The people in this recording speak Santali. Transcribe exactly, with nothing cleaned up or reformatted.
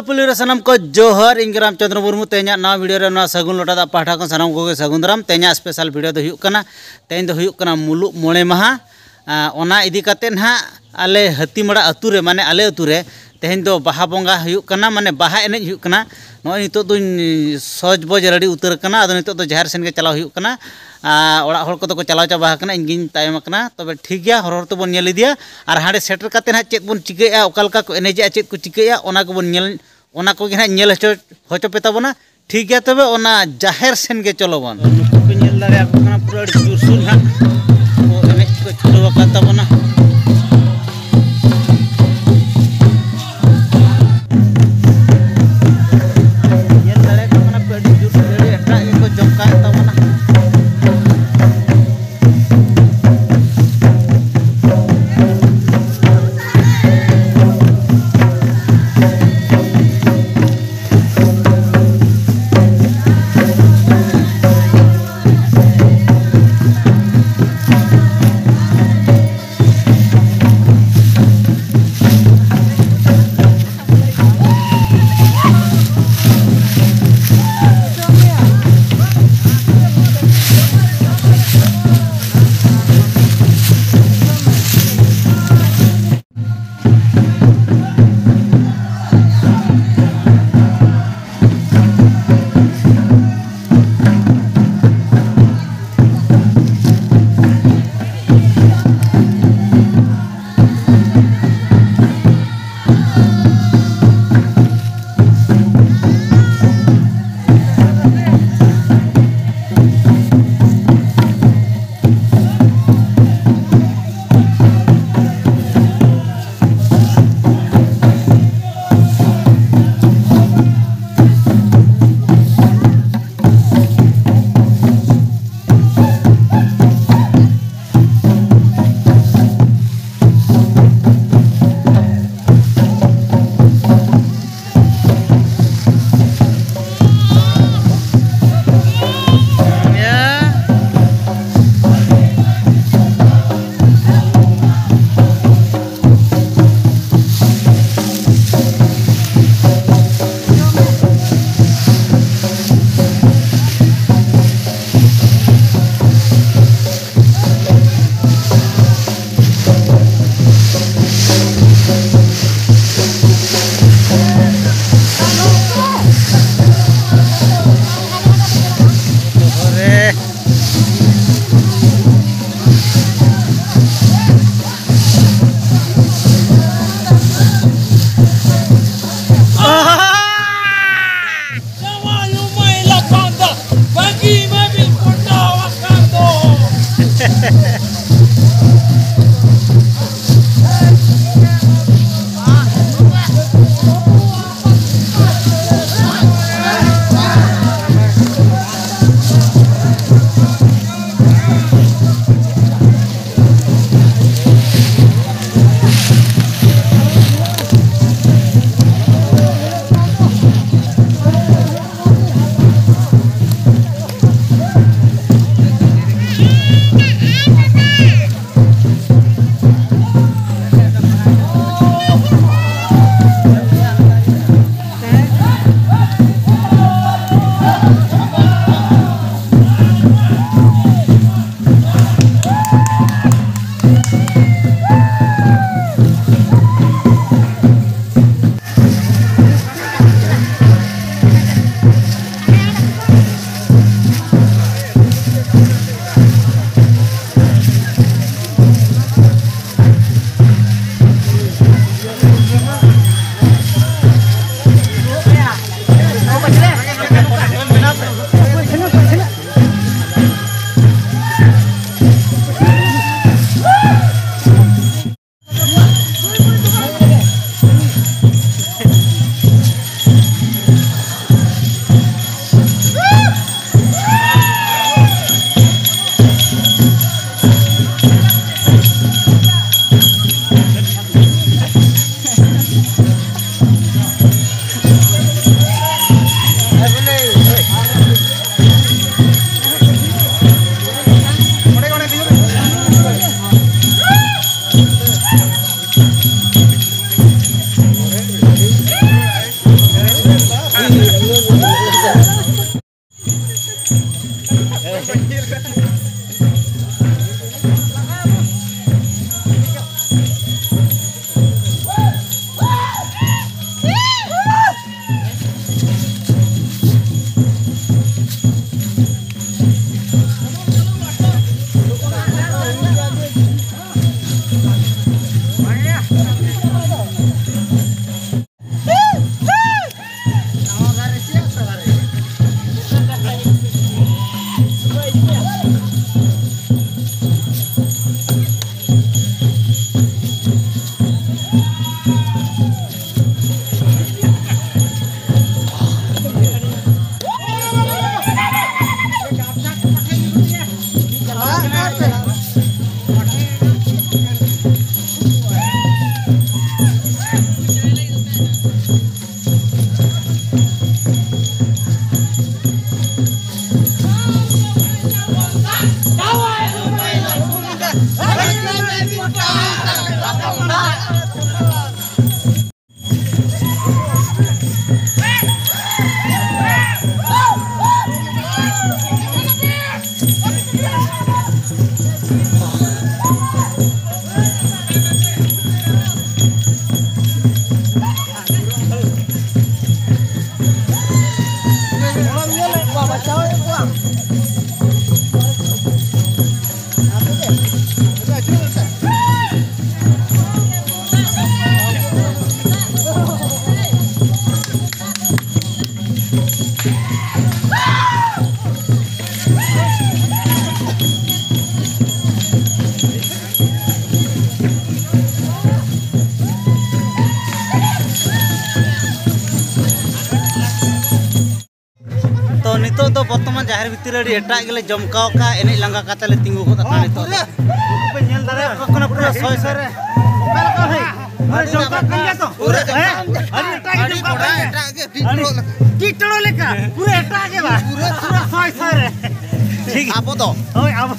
ᱯᱩᱞᱤ ᱨᱮ ᱥᱟᱱᱟᱢ ᱠᱚ ᱡᱚᱦᱟᱨ, ᱤᱧ ᱜᱮ ᱨᱟᱢᱪᱚᱸᱫᱽᱨᱚ ᱢᱩᱨᱢᱩ᱾ ᱛᱮᱦᱮᱧᱟᱜ ᱱᱟᱣᱟ ᱵᱷᱤᱰᱤᱭᱳ ᱨᱮ ᱱᱚᱣᱟ ᱥᱟᱹᱜᱩᱱ ᱞᱚᱴᱟ ᱫᱟᱜ ᱯᱟᱦᱴᱟ ᱠᱷᱚᱱ ᱥᱟᱱᱟᱢ ᱠᱚᱜᱮ ᱥᱟᱹᱜᱩᱱ ᱫᱟᱨᱟᱢ᱾ ᱛᱮᱦᱮᱧᱟᱜ ᱥᱯᱮᱥᱟᱞ ᱵᱷᱤᱰᱤᱭᱳ ᱫᱚ ᱦᱩᱭᱩᱜ ᱠᱟᱱᱟ, ᱛᱮᱦᱮᱧ ᱫᱚ ᱦᱩᱭᱩᱜ ᱠᱟᱱᱟ ᱢᱩᱞᱩᱜ ᱢᱚᱬᱮ ᱢᱟᱦᱟ᱾ ᱟᱸ, ᱚᱱᱟ ᱤᱫᱤ ᱠᱟᱛᱮ ᱱᱟᱦᱟᱜ ᱟᱞᱮ ᱦᱟᱹᱛᱤᱢᱟᱲᱟ ᱟᱹᱛᱩ ᱨᱮ, ᱢᱟᱱᱮ ᱟᱞᱮ ᱟᱹᱛᱩ ᱨᱮ ᱛᱮᱦᱮᱧ ᱫᱚ ᱵᱟᱦᱟ ᱵᱚᱸᱜᱟ ᱦᱩᱭᱩᱜ ᱠᱟᱱᱟ, ᱢᱟᱱᱮ ᱵᱟᱦᱟ ᱮᱱᱮᱡ ᱦᱩᱭᱩᱜ ᱠᱟᱱᱟ᱾ ᱱᱚᱜᱼᱚᱭ ᱱᱤᱛᱚᱜ ᱫᱚᱧ ᱥᱚᱡᱽ ᱵᱚᱡᱽ ᱨᱮᱰᱤ ᱩᱛᱟᱹᱨ ᱟᱠᱟᱱᱟ, ᱟᱫᱚ ᱱᱤᱛᱚᱜ ᱫᱚ ᱡᱟᱦᱮᱨ ᱥᱮᱱ ᱜᱮ ᱪᱟᱞᱟᱣ ᱦᱩᱭᱩᱜ ᱠᱟᱱᱟ᱾ ᱟᱨ ᱚᱲᱟᱜ ᱦᱚᱲ ᱠᱚᱫᱚ ᱠᱚ ᱪᱟᱞᱟᱣ ᱪᱟᱵᱟ ᱟᱠᱟᱱᱟ, ᱤᱧ ᱜᱤᱧ ᱛᱟᱭᱚᱢ ᱟᱠᱟᱱᱟ᱾ ᱛᱚᱵᱮ ᱴᱷᱤᱠ ᱜᱮᱭᱟ, ᱦᱚᱨ ᱦᱚᱨ ᱛᱮᱵᱚᱱ ᱧᱮᱞ ᱤᱫᱤᱭᱟ᱾ ᱟᱨ ᱦᱟᱸᱰᱮ ᱥᱮᱴᱮᱨ ᱠᱟᱛᱮ ᱱᱟᱦᱟᱜ ᱪᱮᱫ ᱵᱚᱱ ᱪᱤᱠᱟᱹᱭᱟ, ᱚᱠᱟ ᱞᱮᱠᱟ ᱠᱚ ᱮᱱᱮᱡᱮᱜᱼᱟ, ᱪᱮᱫ ᱠᱚ ᱪᱤᱠᱟᱹᱭᱟ, ᱚᱱᱟ ᱠᱚᱵᱚᱱ ᱧᱮᱞ, ᱚᱱᱟ ᱠᱚᱜᱮ ᱱᱟᱦᱟᱜ ᱧᱮᱞ ᱦᱚᱪᱚ, ᱦᱚᱪᱚ ᱯᱮ ᱛᱟᱵᱚᱱᱟ᱾ ᱴᱷᱤᱠ ᱜᱮᱭᱟ, ᱛᱚᱵᱮ ᱚᱱᱟ ᱡᱟᱦᱮᱨ ᱥᱮᱱ ᱜᱮ ᱪᱚᱞᱚ ᱵᱚᱱ᱾ ᱱᱩᱠᱩ ᱯᱮ ᱧᱮᱞ ᱫᱟᱲᱮᱭᱟᱠᱚ ᱠᱟᱱᱟ, ᱯᱩᱨᱟᱹ ᱟᱹᱰᱤ ᱡᱳᱨᱥᱳᱨ ᱱᱟᱦᱟᱜ ᱠᱚ ᱮᱱᱮᱡ ᱠᱚ ᱪᱷᱩᱴᱟᱹᱣ ᱟᱠᱟᱫ ᱛᱟᱵᱚᱱᱟ᱾ ᱧᱮᱞ ᱫᱟᱲᱮᱭᱟᱠᱚ ᱠᱟᱱᱟ ᱯᱮ, ᱟᱹᱰᱤ ᱡᱳᱨ ᱟᱹᱰᱤ ᱮᱴᱟᱜ ᱜᱮᱠᱚ ᱡᱚᱢᱠᱟᱣᱮᱫ ᱛᱟᱵᱚᱱᱟ᱾ ᱟᱨ ᱵᱷᱤᱛᱤᱨ ᱨᱮ ᱟᱹᱰᱤ ᱮᱴᱟᱜ ᱜᱮᱞᱮ ᱡᱚᱢᱠᱟᱣ ᱠᱟᱜᱼᱟ, ᱮᱱᱮᱡ ᱞᱟᱸᱜᱟ ᱠᱟᱛᱮ ᱞᱮ ᱛᱤᱸᱜᱩ ᱜᱚᱫ ᱟᱠᱟᱱᱟ ᱱᱤᱛᱚᱜ ᱫᱚ᱾ ᱯᱮ ᱧᱮᱞ ᱫᱟᱲᱮᱭᱟᱜ ᱠᱟᱱᱟ ᱯᱩᱨᱟᱹ ᱥᱚᱭ ᱥᱚᱭ ᱨᱮ᱾ ᱚᱠᱟ ᱞᱮᱠᱟ ᱵᱷᱟᱹᱭ? ᱯᱩᱨᱟᱹ ᱡᱚᱢᱠᱟᱣ ᱠᱟᱱ ᱜᱮᱭᱟ ᱛᱚ? ᱯᱩᱨᱟᱹ ᱡᱚᱢᱠᱟᱣ᱾ ᱦᱮᱸ? ᱟᱹᱰᱤ ᱮᱴᱟᱜ ᱜᱮ ᱟᱹᱰᱤ ᱡᱚᱢᱠᱟᱣ ᱠᱚᱰᱟ ᱠᱟᱱ ᱜᱮᱭᱟ᱾ ᱮᱴᱟᱜ ᱜᱮ, ᱟᱹᱰᱤ ᱴᱤᱴᱲᱚ ᱞᱮᱠᱟ᱾ ᱯᱩᱨᱟᱹ ᱮᱴᱟᱜ ᱜᱮ ᱵᱟᱝ? ᱯᱩᱨᱟᱹ ᱥᱚᱭ ᱥᱚᱭ ᱨᱮ᱾ ᱴᱷᱤᱠ᱾ ᱟᱵᱚ ᱫᱚ᱾ ᱦᱳᱭ, ᱟᱵᱚ᱾